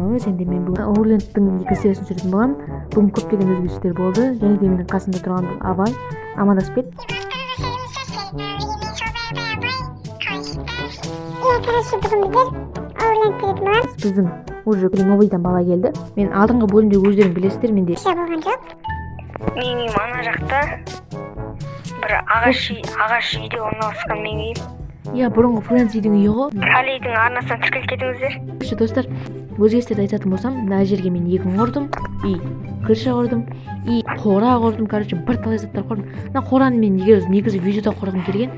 Каналы. Және де мен бүгін Оурлендтің екінші сериясын түсіретін боламын. Бүгін көптеген өзгерістер болды. Және де менің қасымда тұрған бұл Абай. Амандасып кет. Иә, короче, бүгін біздер Оурленд түсіретін боламыз. Біздің уже новыйдан бала келді. Мен алдыңғы бөлімде, өздерің білесіздер, менде Ақша болған жоқ. Менің үйім ана жақта, бір ағаш үйде орналасқан менің үйім. Иә, бұрынғы Фрэнсидің үйі ғой. Қалидің арнасына тіркеліп кетіңіздер. Короче, достар, өзгерістерді айтатын болсам, мына жерге мен егін құрдым и крыша құрдым, и қора құрдым. Короче, бірталай заттар құрдым. Мына қораны мен егер негізі видеода құрғым келген,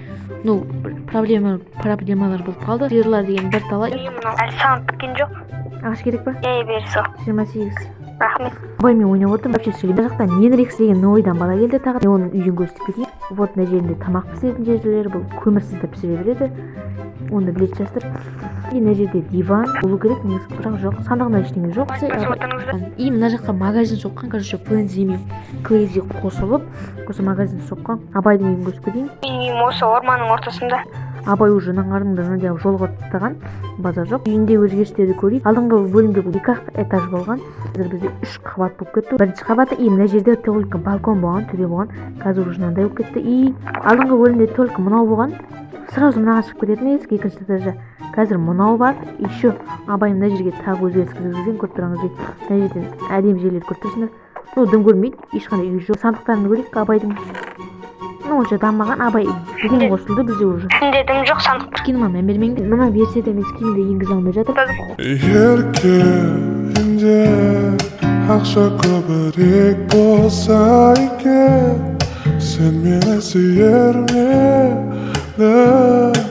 ну бір проблемалар болып қалды. Сиырлар деген бірталай. Үйім мынау, әлі салынып біткен жоқ. Ағаш керек па? Иә, бері сол. 28. Рахмет. Абаймен ойнап отырмын вообще, сөйлеймін. Мына жақта Менрикс деген новыйдан бала келді тағы. Мен оның үйін көрсетіп кетейін. Вот, мына жерінде тамақ пісіретін жерлер, бұл көмірсіз де пісіре береді, оны білетін шығарсыздар. И мына жерде диван болу керек негізі, бірақ жоқ, сандығында ештеңе жоқ. Басып отырыңыздар. И мына жаққа магазин соққан. Короче, Флензи мен Клейзи қосылып, осы магазин соққан. Абайдың үйін көрсетіп кетейін. Менің үйім осы орманның ортасында. Абай уже мына мына жол қылып тастаған, базар жоқ. Үйінде өзгерістерді көрейік. Алдыңғы бөлімде бұл екі ақ этаж болған, қазір бізде үш қабат болып кетті. Бірінші қабаты, и мына жерде только балкон болған, төбе болған, қазір уже мынандай болып кетті. И алдыңғы бөлімде только мынау болған, сразу мынаға шығып кететін есік екінші этажда, қазір мынау бар. Еще Абай мына жерге тағы өзгеріс кіргізген. Көріп тұрғаныңыздай, мына жерден әдемі жерлер көріп тұрсыңдар. Ну, дым көрмейді, ешқандай үй жоқ. Сандықтарын көрейік Абайдың. Ну, онша дамымаған. Абай бүгін қосылды бізде уже. Ішінде дым жоқ сандық. Скиніма мән бермеңдер. Мына версияда мен скинді енгізе алмай жатырмын. Еркегінде ақша көбірек болса екен, сен мені сүйер ме едің?